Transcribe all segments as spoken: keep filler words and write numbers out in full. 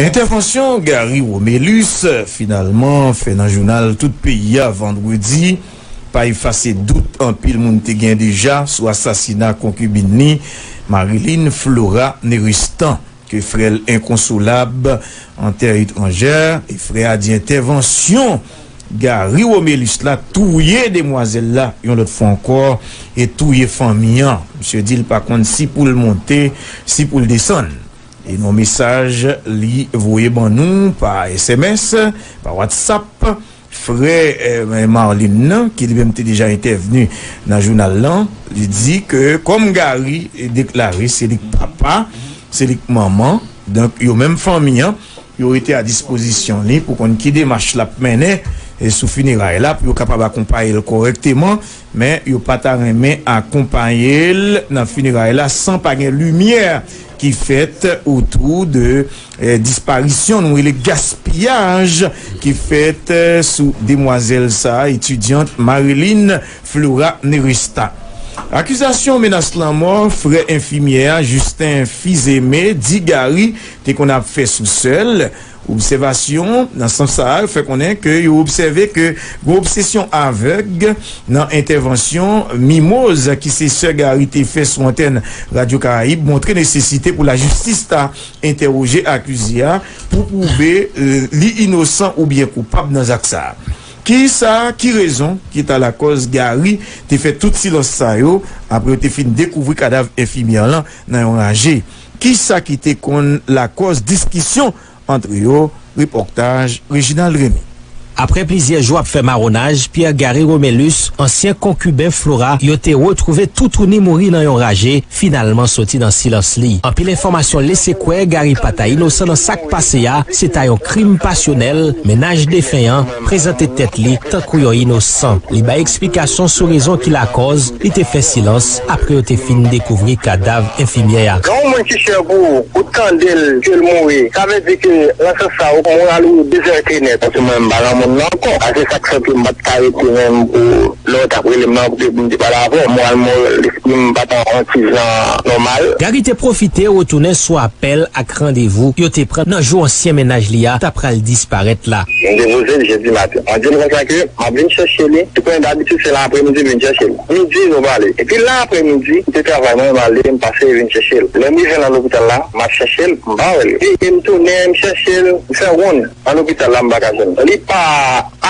Entèvansyon Gary Romelus finalman fè nan jounal tout peyi a vandredi pa efase dout anpil moun te gen deja sou asasina konkibin li, Marilyn Flora Neristan, ke frè l enkonsolab an tè etranjè, e frè a di entèvansyon Gary Romelus la touye demwazèl la yon lòt fwa ankò e touye fanmi an. Misye di l pa konn si pou l monte, si pou l desann. E nan mesaj li voye ban nou pa S M S, pa WhatsApp, frè eh, Marlin nan, ki li menm te deja entèvni nan jounal lan, li di ke kòm Gary deklare se li k papa, se li k manman, donk yo menm fanmi an, yo rete a dispozisyon li pou konn ki demach l ap mennen e sou fineray la pou yo kapab akonpaye l kòrèkteman, men yo pa ta renmen akonpaye l nan fineray la san pa gen limyè ki fèt otou de eh, disparisyon, nou rele gaspiyaj ki fèt eh, sou demwazèl sa, etidyant Marilyn Flora Neresta. Akizasyon menas lanmò frè enfimyè a, Justin Fizeme, di Gary te konn ap fè sou sè l. Obsèvasyon nan sans sa a fè konnen ke yo obsève ke gen obsesyon avèg nan entèvansyon Mimoz ki se sè Gary te fè sou antèn Radyo Karayib montre nesesite pou lajistis ta entèwoje akize a pou pwouve eh, li inosan oubyen koupab nan zak sa a. Kisa, ki rezon ki ta lakòz Gary te fè tout silans sa yo apre yo te fin dekouvri kadav enfimyè lan nan yon raje? Kisa ki te konn lakòz diskisyon ant yo? Repòtaj Reginald Remy. Aprè plizyè jou ap fè mawonaj, Pierre Gary Romelus, ansyen konkiben Flora, yo te retwouve toutouni mouri nan yon raje, finalman soti nan silans li. Anpil enfòmasyon lese kwè Gary pa ta inosan nan sa k pase a, se ta yon krim pasyonèl, mennaj defen an prezante tèt li tankou yon inosan. Li bay eksplikasyon sou rezon ki lakòz li te fè silans apre yo te fin dekouvri kadav enfimyè a. Lè yon moun ki chè pou ou, ou tande l ke l mouri, sa vle di ke nan sans sa ou moral ou dezète nèt. Paske mwen m pa nan mond lan ankò. A se sa k fè ke m pa t ka rete menm pou lè w t ap rele m nan pou te pou m te pale avè w. Moral mwen, lespri m pa t an, an ti jan nòmal. Gary te pwofite retounen sou apèl ak randevou yo te pran nan jou ansyen mennaj li a ta pral disparèt la. M te poze l jedi maten. Mwen di l konsa ke m ap vin chèche li. Li konnen dabitid se nan aprèmidi m vin chèche l. Midi nou pale. Epi nan aprèmidi, m te travay mwen, m ale, m pase vin chèche l. Lè m rive nan lopital la, m ap chèche l, m pa wè l. E m tounen, m chèche l, m fè wonn nan lopital la, m pa ka jwenn l. Li pa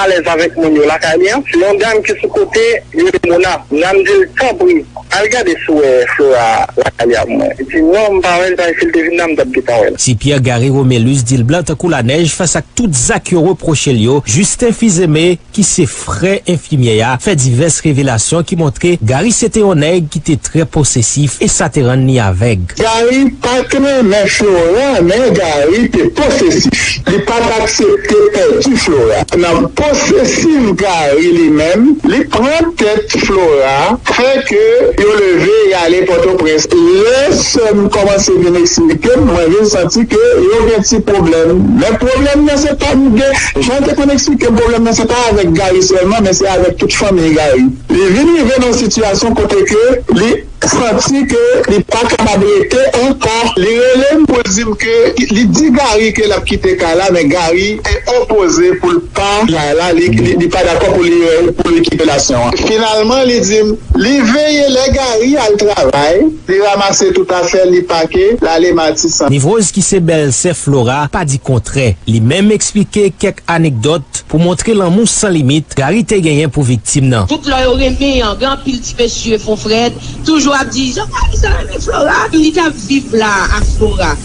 alèz avèk moun yo lakay li an. Se yon dam ki sou kote, yo rele Mona. Mona, m di l, tanpri, al gade si w wè Flora lakay li a pou mwen. Li di, non, m pa wè l, paske si l te vin la, m t ap gentan wè l. Si Pierre Gary Romelus di l blan tankou lanèj fas ak tout zak yo repwoche l yo, Justin Fizeme, ki se frè enfimyè a, fè divès revelasyon ki montre Gary se te yon nèg ki te trè posesif e sa te rann li avèg. Gary pa t renmen Flora, men Gary te posesif. Li pa t aksepte pèdi Flora. Nan posesif Gary li menm, li pran tèt Flora, fè ke yo leve, y ale Pòtoprens. Lè sè m kòmanse vin eksplike m, mwen vin santi ke yo gen ti pwoblèm. Men pwoblèm nan se pa m gen, jan te konn eksplike m, pwoblèm nan se pa avèk Gary sèlman, men se avèk tout fanmi Gary. Li vin rive nan yon sitiyasyon kote ke li santi ke li pa kapab rete ankò. Li rele m pou l di m ke li di Gary ke l ap kite kay la, men Gary te opoze pou l pa kay la, li, li, li pa dakò pou li, pou li kite lasyon an. Finalman, li di m, li veye lè Gary al travay, li ranmase tout afè, li pake, l ale Matisan. Nivwoz ki se bèlsè Flora pa di kontrè. Li menm eksplike kèk anekdòt pou montre lanmou san limit Gary te genyen pou viktim nan. Tout lè yo renmen an, gen anpil ti mesye Fon Frèd toujou ap di, "Jan Gary sa renmen Flora." Li t ap viv la ak Flora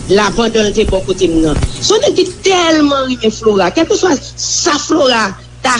la pandan l te bò kote m nan. Se yon nèg ki tèlman renmen Flora, kèlkeswa sa Flora ta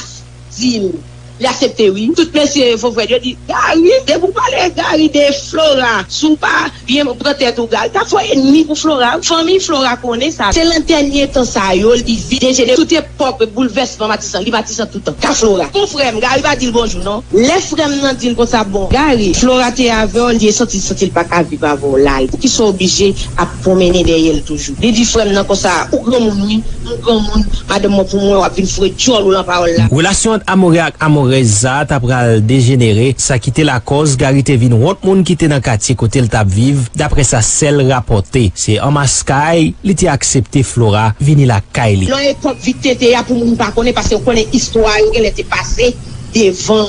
di l, li aksepte wi. Tout mesye Fon Frèd yo di, "Gary, depi w pale Gary de Flora, si w pa byen pran tèt ou, Gary t ap fè w ènmi pou Flora." Fanmi Flora konnen sa. Se nan dènye tan sa yo, li vin dejenere. Tout epòk boulvèsman Matisan, li Matisan toutan. Ka Flora. Pou frè m, Gary pa di l bonjou non. Lè frè m nan di l konsa, "Bon, Gary, Flora te avè w, li santi, santi l pa ka viv avè w la. Poukisa w oblije ap pwonmennen dèyè l toujou?" Li di frè m nan konsa, "Ou granmoun wi, ou granmoun, madanm mwen pou mwen, w ap vin foure djòl ou nan pawòl la." Relasyon ant Amore ak Amore Rèz sa a ta pral dejenere, sa ki te lakòz Gary te vin wont moun ki te nan katye kote l t ap viv, daprè sa sèl rapòte. Se anmas kay li te aksepte Flora vini lakay li. Nan epòk vit tete a, pou moun pa konnen, paske w konnen istwa yo genlè te pase devan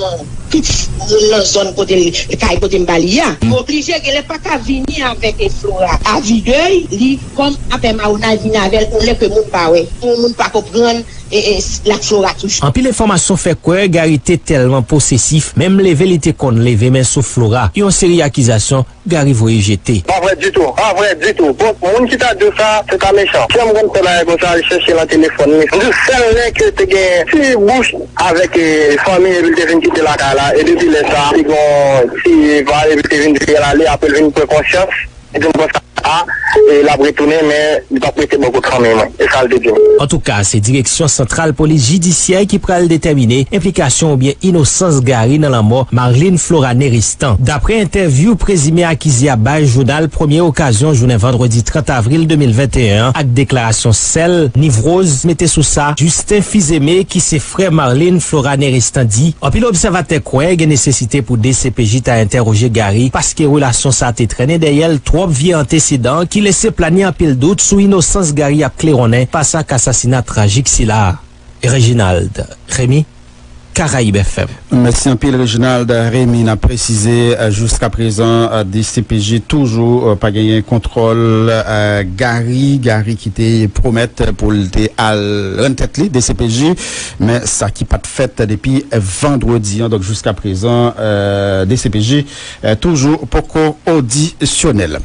tout moun nan zòn kote l, kay kote m ba li a. M oblije genlè pa ka vini avèk, e, Flora. Avi dèy, li kòm apè mawonay vini avè l, yon lè ke moun pa wè, yon moun pa konprann, e, e, s-, l ak Flora toujou. Anpil enfòmasyon fè kwè Gary te tèlman posesif, menm leve li te konn leve men sou Flora. Yon seri akizasyon Gary voye jete. Pa vrè ditou, pa vrè ditou. Bon, moun ki ta di w sa, se ta mechan. Kiyès konn fè bagay konsa, al chèche nan telefòn li. M di w sèl lè ke te gen ti bouch avèk, e, fanmi epi l te vin kite lakay la, e depi lè sa, li gon ti vibe epi l te vin veye l ale, apre l vin pran konsyans, li di m konsa, a, e l ap retounen, men li p ap rete bò kot fanmi mwen. E sa l te di m. Antouka, se Direksyon Santral Polis Jidisyè ki pral detèmine enplikasyon oubyen inosans Gary nan lanmò Marlene Flora Neristan. Daprè entèvyou prezime akize a bay jounal Premye Okazyon jounen vandredi trant avril de mil venteyen an ak deklarasyon sèl Nivroz mete sou sa, Justin Fizeme, ki se frè Marlene Flora Neristan, di anpil obsèvatè kwè gen nesesite pou D C P J ta entèwoje Gary paske relasyon sa a te trennen dèyè l twòp vye antesedan ki lese plane anpil dout sou inosans Gary ap klewonnen pa sa k asasina trajik sila a. Reginald Remy, Karayib F M. Mèsi anpil, Reginald Remy. N ap presize, eh, jiskaprezan, eh, D C P J toujou, eh, pa genyen kontwòl, eh, Gary, Gary ki te pwomèt pou l te al rann tèt li D C P J, men sa ki pa t fèt depi vandredi an. Donk, jiskaprezan, eh, D C P J, eh, toujou poko odisyone l.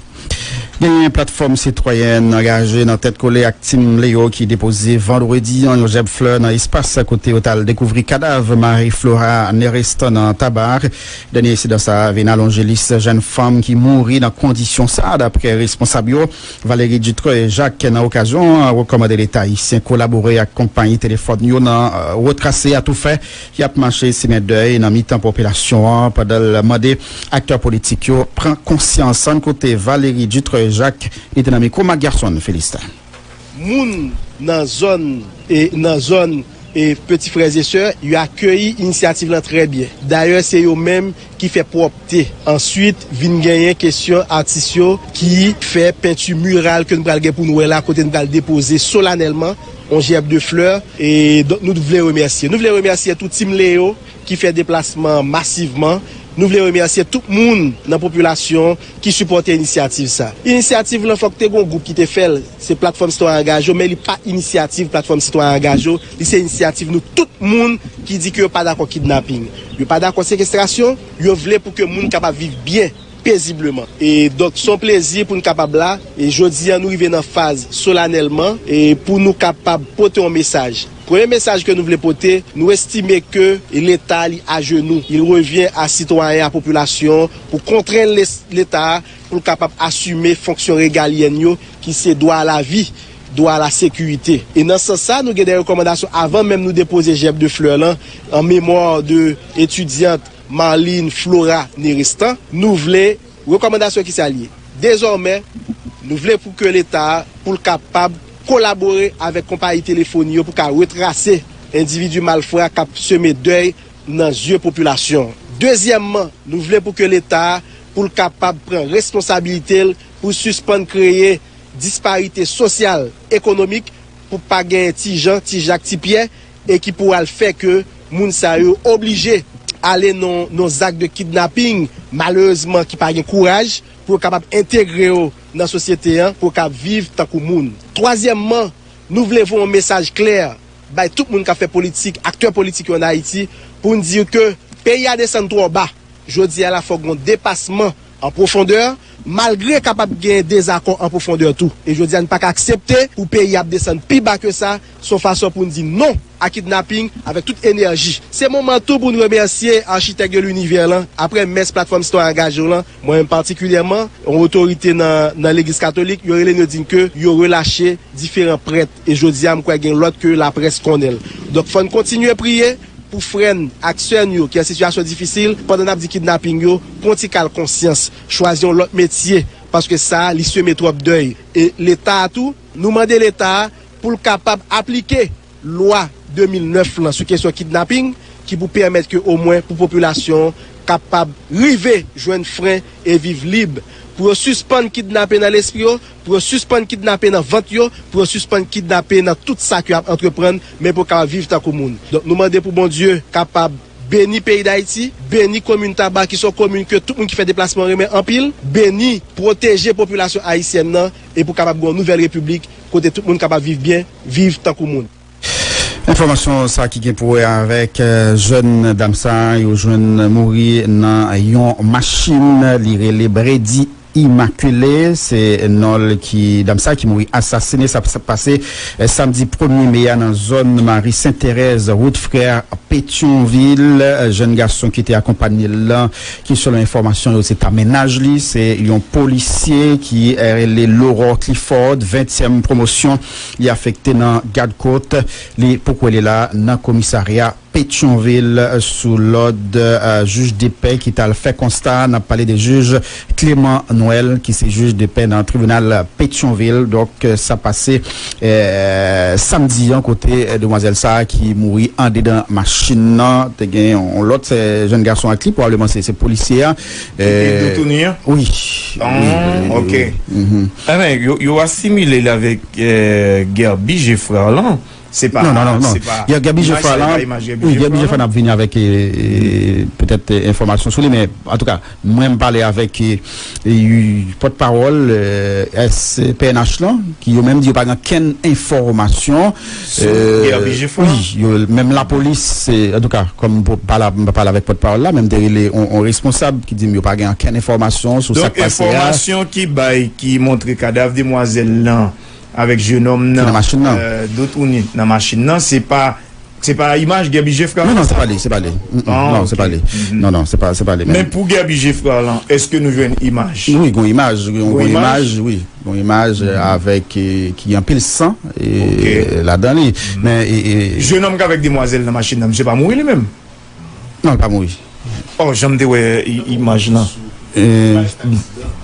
Genyen platfòm sitwayèn angaje nan tèt kole ak Team Leo ki depoze vandredi an yon jèb flè nan espas kote yo t al dekouvri kadav Marie Flora Nerestan nan Tabar. Dènye ensidan sa a vin alonje lis jèn fanm ki mouri nan kondisyon sa a, daprè responsab yo. Valérie Dutreuil Jacques, nan okazyon an, rekòmande Leta ayisyen kolabore ak konpayi telefòn yo nan, eh, retrase atoufè ki ap mache simen dèy nan mitan popilasyon an, pandan l mande aktè politik yo pran konsyans. Ann koute Valérie Dutreuil Jacques, li te nan mikwo Marc Garçon Félistin. Moun nan zòn, e nan zòn, e peti frè e sè, yo akeyi inisyativ lan trè byen. Dayè, se yo menm ki fè pwòpte. Answit, vin genyen kesyon atis yo ki fè penti miral ke nou pral gen pou nou wè la, kote nou pral depoze solanèlman yon jèb de flè. E donk, nou vle remèsye. Nou vle remèsye tou Team Leo ki fè deplasman masivman. Nou vle remèsye tout moun nan popilasyon ki sipòte inisyativ sa. Inisyativ lan, fòk te gon gwoup ki te fè l, se Platfòm Sitwayen Angaje, men li pa inisyativ Platfòm Sitwayen Angaje, li se inisyativ nou tout moun ki di ke yo pa dakò kidnaping, yo pa dakò sekestrasyon, yo vle pou ke moun kapab viv byen, pezibleman. E donk, se yon plezi pou n kapab la. E jodi a, nou rive nan faz solanèlman, e pou nou kapab pote yon mesaj. Premye mesaj ke nou vle pote, nou estime ke Leta, li ajenou. Il revient à sitwayen, a popilasyon, pou kontrenn les-, Leta, pou l kapab asime fonksyon regalyèn yo, ki se dwa a lavi, dwa a la sekirite. E nan sans sa, nou gen de rekòmandasyon avan menm nou depoze jèb de flè lan, an memwa de etidyant Marlene Flora Nerestan. Nou vle, rekòmandasyon ki sa l ye. Dezòmè, nou vle pou ke Leta, pou l kapab kolabore avèk konpayi telefoni yo pou ka retrase endividi malfra k ap seme dèy nan zye popilasyon. Dezyèmman, nou vle pou ke Leta, pou l kapab pran responsabilite l, pou sispann kreye disparite sosyal, ekonomik, pou pa genyen ti Jan, ti Jak, ti Pyè, e ki pou al fè ke moun sa yo oblije ale nan, nan zak de kidnaping, malerezman ki pa gen kouraj pou yo kapab entegre yo nan sosyete an, pou yo kapab viv tankou moun. Twazyèmman, nou vle voye yon mesaj klè bay tout moun k ap fè politik, aktè politik yo ann Ayiti, pou n di ke peyi a desann twò ba. Jodi a la, fòk gon depasman an pwofondè, malgre kapab gen dezakò an pwofondè tou. E jodi a, n pa ka aksepte pou peyi ap desann pi ba ke sa, se yon fason pou n di non a kidnaping avèk tout enèji. Se moman tou pou n remèsye Architect de l'Univers lan, aprè mès Platfòm Sitwayen Angaje lan, mwen menm patikilyèman, yon otorite nan, nan Legliz Katolik, yo rele n, yo di n ke yo relache diferan prèt. E jodi a, m kwè gen lòt ke laprès konnen l. Donk, fò n kontinye priye pou frè n ak sè n yo ki an sitiyasyon difisil, pandan n ap di kidnaping yo, pran ti kal konsyans, chwazi yon lòt metye, paske sa a, li seme twòp dèy. E Leta a tou, nou mande Leta a pou l kapab aplike lwa de mil nèf lan sou kesyon kidnaping, ki pou pèmèt ke omwen pou popilasyon an kapab rive jwenn fren e viv lib, pou yo sispann kidnape nan lespri yo, pou yo sispann kidnape nan vant yo, pou yo sispann kidnape nan tout sa ke y ap antreprann, men pou yo kapab viv tankou moun. Donk, nou mande pou Bondye kapab beni peyi Dayiti, beni komin Taba, ki se yon komin ke tout moun ki fè deplasman renmen anpil, beni, pwoteje popilasyon ayisyèn nan, e pou kapab gen yon nouvèl repiblik, kote tout moun kapab viv byen, viv tankou moun. Enfòmasyon sa ki gen pou wè avèk, eh, jèn dam sa yo jwenn mouri nan yon machin, li rele Brady Immaculé, se non l ki dam sa ki mouri asasine. Sa, sa pase, eh, samdi premye me a nan zòn Marie Sainte Thérèse, wout Frè Petyonvil. Eh, jèn gason ki te akonpanye l lan, ki selon enfòmasyon yo se ta mennaj li, se yon polisye ki, eh, rele Laurent Clifford, ventyèm pwomosyon. Li afekte nan gad kot. Li poko rele la nan komisarya Petyonvil, eh, sou lòd, eh, jij de pè ki t al fè konsta. N ap pale de jij Clément Noël, ki se jij de pè nan tribinal Petyonvil. Donk, eh, sa pase, eh, samdi an, kote, eh, demwazèl sa a ki mouri andedan machin nan. Te gen yon lòt, eh, jèn gason ak li, pwobableman se, se polisye a. Ki te eh, Dotouni an? Wi. Ah, wi, wi, ok. Wi. Mhm. Enben, yo, yo asimile l avèk, eh, Guerby Geffrard lan. Se pa, non, non, non, non. Se pa Guerby Geffrard la, wi, Guerby Geffrard, n ap vini avèk, eh, eh, petèt, eh, enfòmasyon sou li, men antouka, mwen m pale avèk, eh, eh, pòtpawòl, eh, S P N H lan, ki yo menm di yo pa gen okenn enfòmasyon sou, eh, Guerby Geffrard. Wi, yo, menm lapolis, eh, antouka, kòm m pale, m pale avèk pòtpawòl la, men m te rele yon, yon responsab ki di m yo pa gen okenn enfòmasyon sou sa k pase a. Donk, enfòmasyon ki bay, ki montre kadav demwazèl lan avèk jennonm nan, nan machin nan, eh, Dotouni nan machin nan, se pa, se pa imaj Guerby Geffrard. Non, non, se pa li, se pa li. Mm, mm, ah, non, se pa li. Mhm. Non, non, se pa, se pa li menm. Men pou Guerby Geffrard lan, èske nou jwenn imaj? Wi, gon imaj, gon, gon imaj, wi. Gon imaj, eh, avèk, eh, ki anpil san, eh, ladan li. Men, eh, eh, jennonm k avèk demwazèl nan machin nan, misye pa mouri li menm? Non, li pa mouri. Oh, jan m te wè i-, imaj lan. Eh,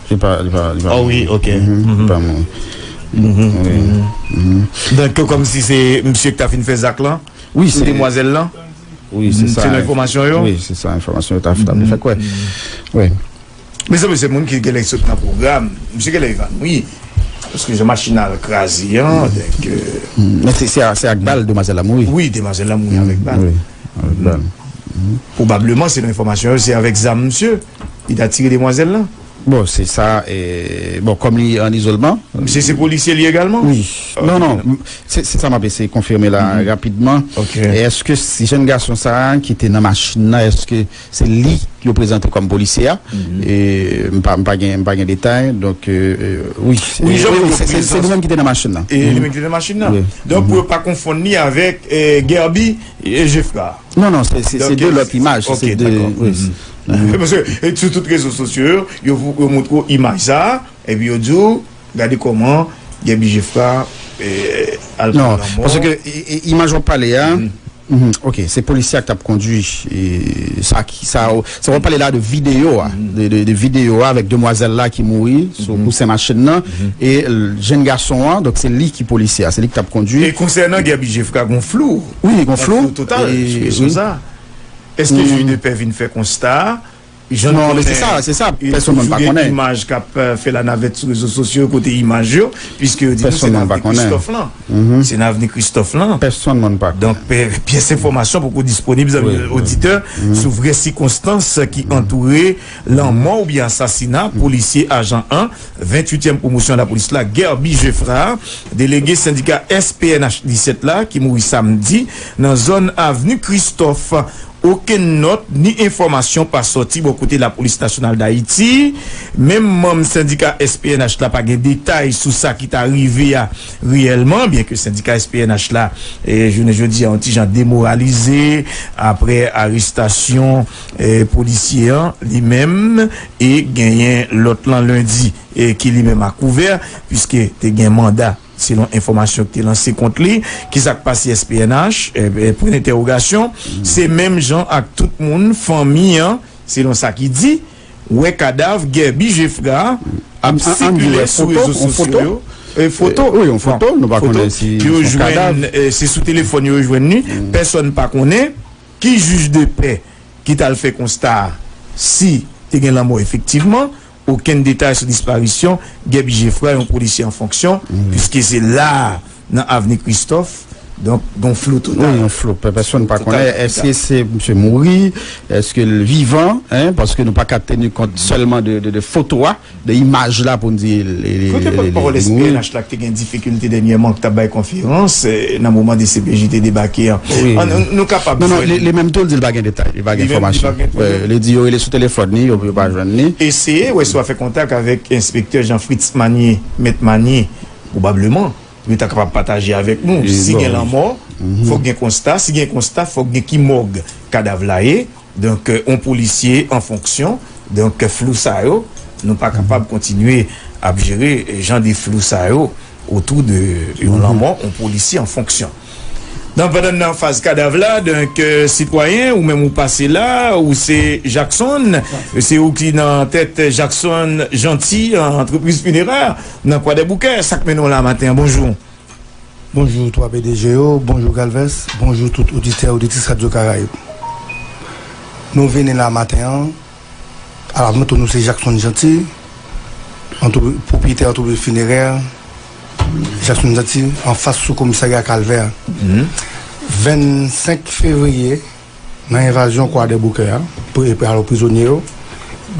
li pa, li pa, li pa mouri. Oh wi, ok. Mhm, li pa mouri. Mhm, wi. Mhm. Donk, kòmsi se misye ki ta fin fè zak lan? Wi, sou demwazèl lan? Wi, se sa. Se nan enfòmasyon yo? Wi, se sa, enfòmasyon yo ta, ta fè kwè. Wi. Mezanmi, se moun ki genlè sot nan pwogram. Misye genlè evanwi. Paske jan machin nan al kraze an, donk, eh, men se, se a, se ak bal demwazèl la mouri. Wi, demwazèl la mouri avèk bal. Wi, avèk bal. Pwobableman, selon enfòmasyon yo, se avèk zam misye li ta tire demwazèl lan. Bon, se sa, eh, bon, kòm li an izolman. Misye se polisye li egalman? Wi. Non, non, se, se sa m ap eseye konfime la rapidman. Ok. E èske si jèn gason sa a ki te nan machin nan, èske se li yo prezante kòm polisye a? E, m pa, m pa gen, m pa gen detay. Donk, eh, eh, wi, se, wi, wi, se, se, se li menm ki te nan machin nan. E li menm ki te nan machin nan. Wi. Donk, pou yo pa konfonn li avèk, eh, Guerby, eh, Geffrard. Non, non, se, se, se de lòt imaj. Ok, dakò. Wi. Paske, eh, sou tout rezo sosyo yo, yo, yo montre w imaj sa a, epi yo di w, gade kòman Guerby Geffrard, eh, al pran lanmò. Non, paske, i-, i-, imaj w ap pale a, mhm, ok, se polisye a k t ap kondui, e, sa ki, sa, sa w ap pale la de videyo a, de, de, de videyo a avèk demwazèl la ki mouri sou kousen machin nan, e l-, jèn gason an, donk se li ki polisye a, se li ki t ap kondui. E konsènan Guerby Geffrard, gon flou. Wi, gon flou. Gon flou total sou kesyon sa. Èske jij de pè vin fè konsta a? Non, men se sa, se sa, pèsonn moun pa konnen. Gen imaj k ap, eh, fè lanavèt sou rezo sosyo kote imaj yo, piske yo di nou se nan avni Christophe lan. Se nan avni Christophe lan. Pèsonn moun pa konnen. Donk, pe-, pyès enfòmasyon poko disponib, zanmi oditè, sou vrè sikonstans ki antoure lanmò oubyen asasina polisye ajan an, venntuityèm pwomosyon lapolis la, Guerby Geffrard, delege sendika S P N H disèt la, ki mouri samdi nan zòn avni Christophe. Okenn nòt ni enfòmasyon pa sòti bò kote Lapolis Nasyonal Dayiti. Menm manm sendika S P N H la pa gen detay sou sa ki ta rive a reyèlman, byenke sendika S P N H la, e, jounen jodi a, yon ti jan demoralize apre arestasyon, e, polisye an, li menm, e genyen lòt lan lendi, e, ki li menm a kouvè, piske te gen manda selon enfòmasyon ki te lanse kont li. Kisa k pase S P N H? E, e, pwen dentèwogasyon. Se menm jan ak tout moun, fanmi an, selon sa ki di, wè kadav Guerby Geffrard ap sikile sou rezo sosyo yo. E, foto. Wi, yon foto, nou pa konnen si se yon kadav. Yo jwenn, e, se sou telefòn yo jwenn li. Pèsonn pa konnen. Ki jij de pè ki t al fè konsta a, si te gen lanmò efektivman? Okenn detay sou disparisyon Guerby Geffrard, yon polisye an fonksyon, piske se la a, nan avni Kristòf. Donk, gon flou total. Wi, yon flou. Pèsonn pa konnen. Èske se misye mouri? Èske l vivan? Hein? Paske nou pa ka teni kont sèlman de, de, de foto a, de imaj la pou n di li, li, Kote li, li, pòtpawòl li mouri. S P N H la ki te gen difikilte dènyèman, ki t ap bay konferans, eh, nan moman D C P J te debake an? Wi. An, nou, nou kapab Non, non, jwenn li, li menm tou, l di l pa gen detay, li pa gen Li menm di li pa enfòmasyon. Gen detay. Wi, li di yo rele sou telefòn li, yo, yo pa jwenn li. Eseye wè si w a fè kontak avèk enspektè Jean Fritz Manier, mèt Manier, pwobableman, pou yo ta kapab pataje avèk nou. Wi, si gen lanmò, fòk gen konsta. Si gen konsta, fòk gen ki mòg kadav la ye. Donk, eh, yon polisye an fonksyon. Donk, flou sa yo, nou pa kapab kontinye ap jere, eh, jan de flou sa yo otou de yon lanmò, yon polisye an fonksyon. Donk, pandan n nan faz kadav la, donk, eh, sitwayen, ou menm ou pase la, ou se Jackson, se ou ki nan tèt Jackson Jeanty, antrepriz finerè nan Kwadèboukè. Sa k mennen w la maten an, bonjou. Bonjou twa P D G yo, bonjou Galvez, bonjou tout oditè, oditris Radyo Karayib. Nou vini la maten an, alò, nou tou nou se Jackson Jeanty, antre-, pwopriyetè antrepriz finerè Jackson Jeanty, anfas sou komisarya Kalvè. Vennsenk fevriye, nan envazyon Kwadèboukè a, pri-, pri-, alò, prizonye yo,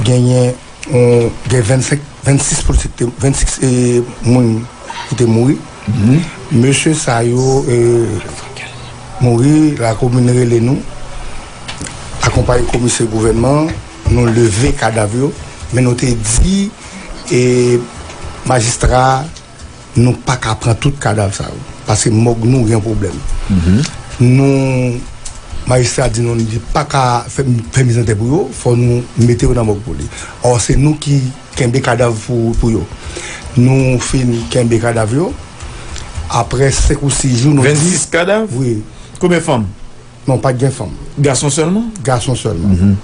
genyen, on, gen vennsenk, vennsis polisye ki te, vennsis, eh, moun ki te mouri. Mesye sa yo, eh, mouri, lakomin rele nou, akonpaye komisè gouvènman, nou leve kadav yo, men nou te di, eh, majistra, nou pa ka pran tout kadav sa yo, paske mòg nou gen pwoblèm. Nou, majistra di nou, li pa ka fè, fè mizantè pou yo, fò nou mete yo nan mòg pou li. Ò, se nou ki kenbe kadav pou, pou yo. Nou fin kenbe kadav yo. Apre senk ou sis jou, nou di Vennsis kadav? Wi. Konbyen fanm? Non, pa t gen fanm. Gason sèlman? Gason sèlman.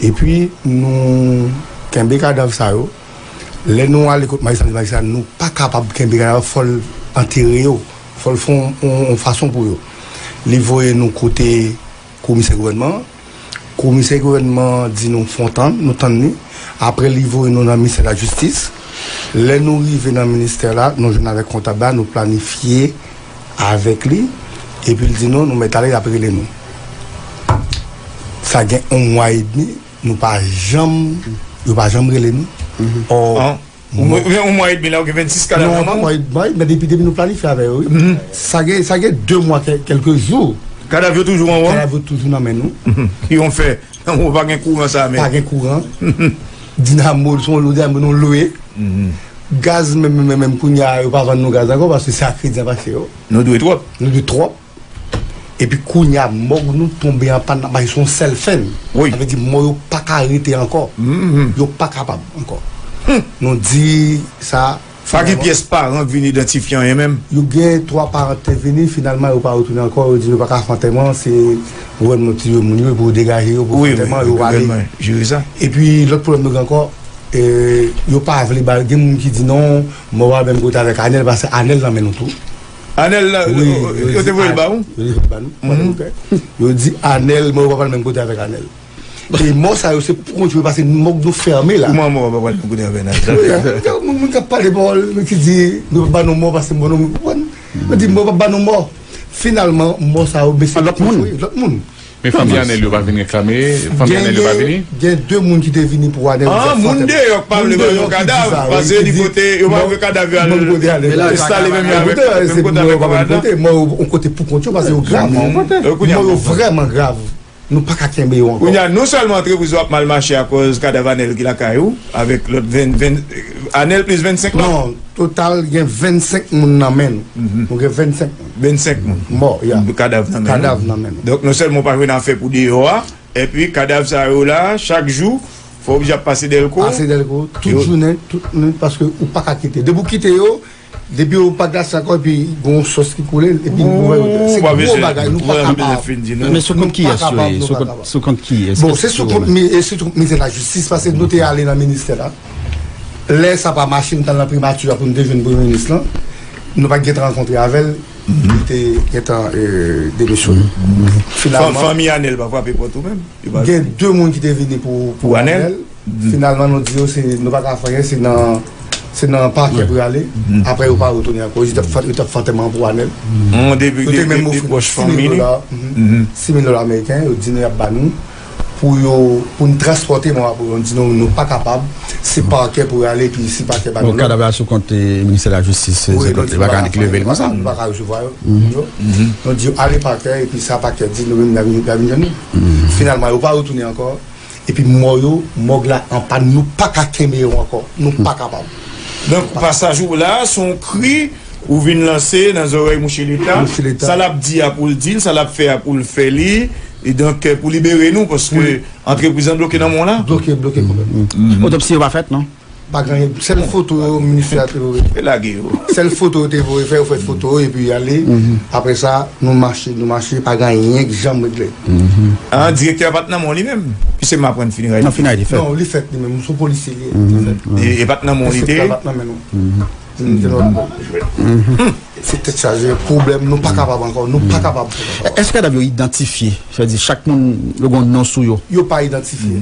Epi, nou kenbe kadav sa yo. Lè nou ale kot majistra, nou di majistra, nou pa kapab kenbe kadav, fò l antere yo. Fò l fè yon, yon, yon fason pou yo. Li voye nou kote komisè gouvènman an. Komisè gouvènman an di nou fè yon tann, nou tann li. Apre, li voye nou nan ministè lajistis. Lè nou rive nan ministè la, nou jwenn avèk kontab la, nou planifye avèk li. Epi l di nou, nou mèt ale, l ap rele nou. Sa gen yon mwa edmi, nou pa janm, yo pa janm rele nou. Ò, An, yon mwa, yon mwa edmi la, ou gen vennsis kadav nan men w? Non, yon mwa edmi, men depi, depi nou planifye avè yo, wi. Sa gen, sa gen de mwa, kè-, kèlke jou. Kadav yo toujou anwo? Kadav yo toujou nan men nou. Ki yon fè? Anwo pa gen kouran sa, men. Pa gen kouran. Dinamo, se yon dinamo nou lwe. Gaz, menm, menm, menm, kounye a, yo pa vann nou gaz ankò, paske se a kredi n ap achte yo. Nou dwe twòp. Nou dwe twòp. Epi kounye a, mòg nou tonbe an pàn, n ap mache sou yon sèl fèn. Wi. Sa vle di, mò yo pa ka rete ankò. Yo pa kapab ankò. Nou di sa, Pa gen pyès paran k vin idantifye anyen menm? Yo gen twa paran ki te vini, finalman, yo pa retounen ankò. Yo di yo pa ka fè antèman, se gouvènman ki tire moun yo, pou yo degaje yo, pou fè antèman, yo ale. Wi, wi, gouvènman jere sa. Epi, lòt pwoblèm nou gen ankò, e, yo pa vle ba, gen moun ki di non, mò pa menm kote avèk Anèl, paske Anèl nan men nou tou. Anèl, la, wi, yo, yo te voye l ba ou? Yo te voye l ba nou. Yo di Anèl, mò yo pa pral menm kote avèk Anèl. E mò sa yo, se pou kont yo, paske mòg nou fèmen la. Kouman mò pa pral menm kote avèk Anèl? Wi, moun, moun k ap pale pawòl ki di, nou pa ba nou mò, paske mò nou, ou konprann? Yo di, mò pa ba nou mò. Finalman, mò sa yo, mesye, lòt moun. Lòt moun. Men fanmi Anèl yo pa vin reklame, fanmi Anèl yo pa vini? Gen de moun ki te vini pou Anèl. Ah, moun deyò k pa vle ba yo kadav, paske yo di kote, yo pa vle kadav yo al enstale menm yo avèk, menm kote avèk kadav. Mò yo, yon kote pou kont yo, paske yo grav. Mò yo vrèman grav. Nou pa ka kenbe yo ankò. Kounye a, non sèlman antrepriz ou ap mal mache akòz kadav Anèl ki lakay ou, avèk lòt ven, ven, Anèl plis vennsenk lòt. Non, total gen vennsenk moun nan men nou. Nou gen vennsenk moun. Vennsenk moun. Mò, ya. Kadav nan men nou. Kadav nan men nou. Donk, non sèlman ou pa jwenn afè pou deyò a, epi kadav sa yo la, chak jou, fò oblije ap pase Dèlko. Pase Dèlko, tout jounen, tout nwit, paske ou pa ka kite. Depi ou kite yo, depi yo pa glase ankò, epi gon sòs ki koule, epi se gwo bagay, nou pa kapab. Men sou kont kiyès yo ye? Sou kont, sou kont kiyès? Bon, se sou kont mi-, e se sou kont ministè lajistis, paske nou te ale nan ministè la. Lè sa pa mache, nou t al nan primati a pou nou te jwenn premye minis lan. Nou pa t gentan rankontre avè l. Li te gentan, eh, demisyone. Finalman, fanmi Anèl pa frape pòt ou menm? Yo pa gen de moun ki te vini pou, pou Anèl. Finalman, nou di yo se, nou pa ka fè anyen, se nan, se nan pakè pou y ale. Apre, yo pa retounen ankò. Yo t ap fè, yo t ap fè antèman pou Anèl. Yo te menm ofri nou sis mil dola, sis mil dola ameriken, yo di nou y ap ba nou pou yo, pou n transpòte mò a pou yo. Nou di nou, nou pa kapab. Se pakè pou y ale, epi si pakè ba nou. Bon, kadav la sou kont, eh, ministè lajistis, se kont li pa ka annik leve l konsa. Nou pa ka resevwa yo. Nou di yo ale pakè, epi sa pakè di, nou menm n a vin, n a vin jwenn nou. Finalman, yo pa retounen ankò. Epi mò yo, mòg la anpàn, nou pa ka kenbe yo ankò. Nou pa kapab. Donk, pasaj ou la, se yon kri ou vin lanse nan zòrèy mouche Leta. Mouche Leta. Sa l ap di a pou l di l, sa l ap fè a pou l fè li. E donk, eh, pou libere nou, paske antrepriz lan bloke nan men w la. Bloke, bloke konplètman. Otopsi yo pa fèt, non? Pa gen anyen. Sèl foto yo, ministè a te voye. E lage yo. Sèl foto yo te voye fè, yo fè foto yo, epi y ale. Apre sa, nou mache, nou mache, pa gen anyen ki janm regle. Ah, direktè a pa t nan men w li menm? Piske m aprann fineray li fèt. Non, fineray li fèt. Non, li fèt li menm, se yon polisye li ye. Li fèt. E, e pa t nan men w li te ye? Enspektè pa t nan men nou. Se tèt chaje, pwoblèm, nou pa kapab ankò, nou pa kapab. Èske kadav yo idantifye? Sa vle di, chak moun, yo gen yon non sou yo? Yo pa idantifye.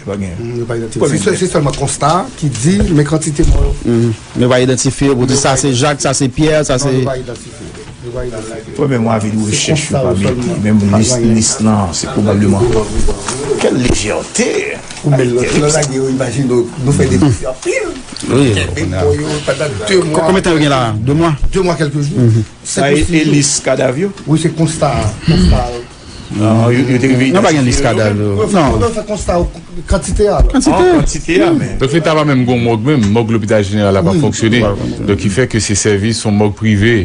Yo pa gen. Yo pa idantifye. Se sèl, se sèlman konsta ki di, men kantite mò yo. Yo pa idantifye, pou di sa se Jak, sa se Pyè, sa se. Non, yo pa idantifye. Yo pa idantifye. Fò menm yon avi de rechèch yo pa mete, menm lis, lis lan, se pwobableman. Quelle légèreté! Ou men lòt, lè lage yo, imajine nou, nou fè depi anpil. Wi. Kenbe kò yo pandan de mwa. Konbyen tan yo gen la? De mwa? De mwa kèlke jou. Sa e, e lis kadav yo? Wi, se konsta, konsta. Non, yo, yo te rive idantifye yo. Non, pa gen lis kadav yo. Non. Fò nou fè konsta kantite a. Kantite. An kantite a, men. Donk, Leta pa menm gen yon mòg menm, mòg lopital jeneral la pa fonksyone. Donk, ki fè ke se sèvi yon mòg prive.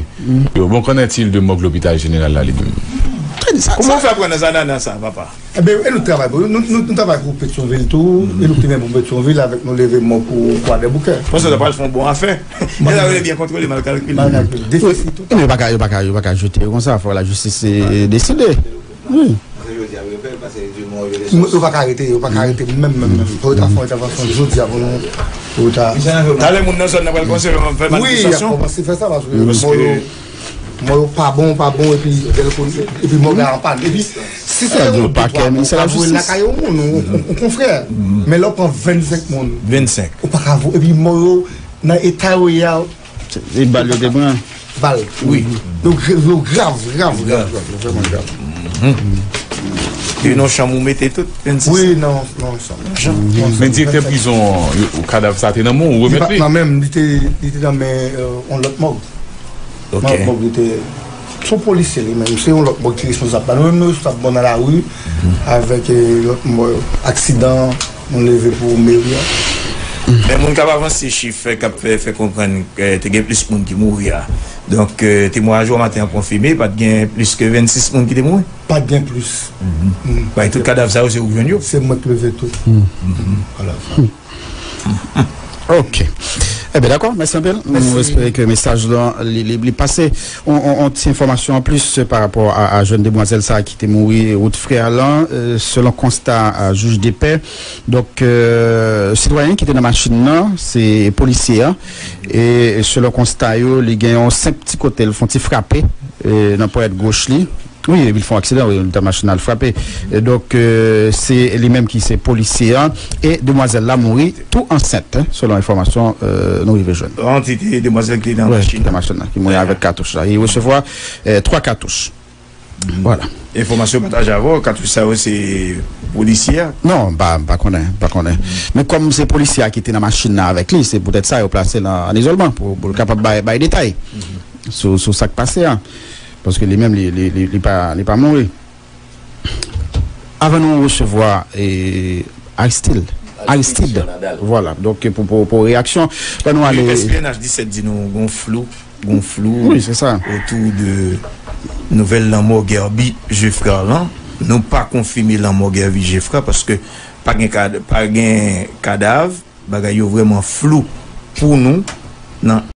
Yo, bon, qu'en est-il de mòg lopital jeneral la li menm? Kòman w fè pran nan zanana sa, papa? Enben, e nou t travay pou, nou, nou, nou travay pou Petyonvil tou, e nou te menm pou Petyonvil avèk nou leve mò pou Kwadèboukè. Paske sa pral fè yon bon afè. E la, yo byen kontwole, mal kalkile. Mal kalkile. Defisit tou. Wi, men yo pa ka, yo pa ka, yo pa ka jete yo konsa, fò lajistis, eh, deside. Wi. Yo pa ka rete, yo pa ka rete, menm, menm, menm. Fò yo ta fè yon entèvansyon jodi a pou nou, pou yo ta. Talè moun nan zòn nan pral kòmanse fè manifestasyon. Wi, y ap kòmanse fè sa, paske mò yo Mò yo pa bon, pa bon, epi bèl kote, epi mò yo anpàn. Epi, si se yon de twa mò, ou ka voye l lakay yon moun, yon, yon, yon konfrè. Men lè w pran vennsenk moun, vennsenk, ou pa ka voye, epi mò yo, nan eta yo ye a, se bal yo te pran. Bal. Wi. Donk, yo grav, grav, grav, grav, vrèman grav. E nan chanm ou mete tout, vennsis? Wi, nan, nan chanm. Men direktè prizon an, yo, kadav sa te nan men w, ou remèt li? Li pa t nan men m, li te, li te nan men, euh, yon lòt mòg. Ok. Mwen, mwen, li te, se yon polisye li menm, se yon lòt mòg ki responsab. Pa nou menm nou responsab bon nan lari avèk, eh, lòt mò, aksidan, nou leve pou meri a. Men moun k ap avanse chif, k ap fè, fè konprann, eh, te gen plis moun ki mouri a. Donk, eh, temwayaj ou a maten an konfime, pa t gen plis ke vennsis moun ki te mouri? Pa t gen plis. Bay tout kadav sa yo, se ou k jwenn yo? Se mwen k leve tout. Vwala. Ok. Enben, dakò, mèsi anpil. Nou espere ke mesaj lan, li, li, li pase. On, on, on ti enfòmasyon an plis pa rapò a, a jèn demwazèl sa a ki te mouri wout Frè lan, euh, selon konsta a jij de pè. Donk, euh, sitwayen ki te nan machin nan, se polisye a. E selon konsta yo, li gen yon senp ti kote, l fè yon ti frape, euh, nan ponyèt goch li. Wi, epi l fè yon aksidan, wi, li t nan machin nan, l frape. E donk, euh, se li menm ki se polisye a. E demwazèl la mouri tou ansent, hein, selon enfòmasyon, euh, nou rive jwenn. An, se te demwazèl ki te nan machin nan. Wi, ki te nan machin nan, ki mouri avèk katouch la. Li resevwa, euh, twa katouch. Vwala. Enfòmasyon pataje avè w, katouch sa yo se polisye a? Non, m pa, m pa konnen, m pa konnen. Men kòm se polisye a ki te nan machin nan avèk li, se poutèt sa yo plase l an, an izolman pou, pou l kapab bay, bay detay sou, sou sa k pase a. Paske li menm, li, li, li, li pa, li pa mouri. Avan nou resevwa, eh, Aristide. Aristide. Vwala. Donk, pou, pou, pou reyaksyon, ban nou ale. S P N H disèt di nou gon flou, gon flou otou de nouvèl lanmò Guerby Geffrard lan. Nou pa konfime lanmò Guerby Geffrard paske pa gen kad-, pa gen kadav. Bagay yo vrèman flou pou nou nan